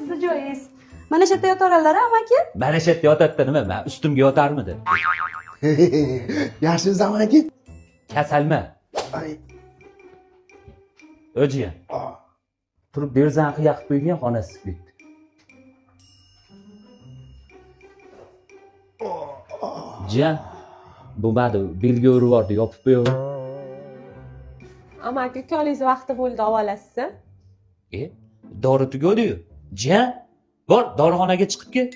Sizni joyingiz. Mana shu yerda yotaveradilar, amaki. Mana shu yerda yotadida nima? Man ustimga yotarmidi? Yaxshimisiz, amaki? Kasalma. Ay, O'jiyan. Turib derazani yoqib qo'ygan, xona isib ketdi. Jiyan, bo'lmadi, belga urib yubordi, yopib qo'yaver. Amaki, ukolingiz vaqti bo'ldi, olasiz. E, dori tugadi-yu. Jiyan, bor, dorixonaga chiqib kel.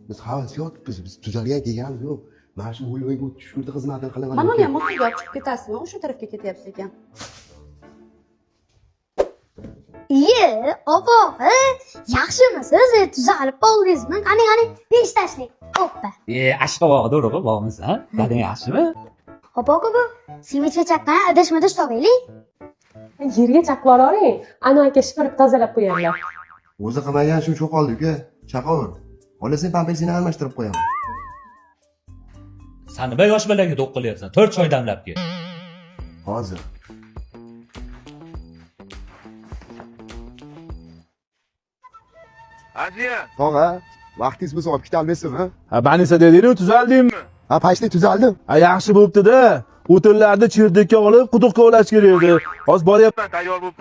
Biz havas yotibmiz, biz tuzalgan kelganimiz yo'q. Mana shu o'lmaga tushurdi xizmatini qilaman. Mana uni ham o'ziga olib chiqib ketasizmi? O'sha tarafga ketyapsiz ekan. Iye, opog'i, yaxshimisiz? Tuzalib qoldingizmi? Qani, qani, besh tashlik. Oppa. E, ashqovoq do'rig'i bormisan? Dadang yaxshimi? Opog'i bu semichka chaqqan idish-midish topaylik. Yerga chaqib yuboring. Ana aka shipirib tozalab qo'yadilar. O'zi qilmagan shu cho'qoldi uka. Chaqaver. Xohlasang pampersini almashtirib qo'yaman. San nima yosh bolaga do'q qilyapsan? 4 choy damlab kel. Hozir. Aziya. Tog'a, vaqtingiz bo'lsa olib ketolmaysizmi? Ha, banisa deding-ku, tuzaldingmi? Ha, pashta tuzaldim. Ha, yaxshi bo'pti-da. O'tinlarni chirdikka olib, quduqqa ulash kerak edi. Hozir boryapman, tayyor bo'lib.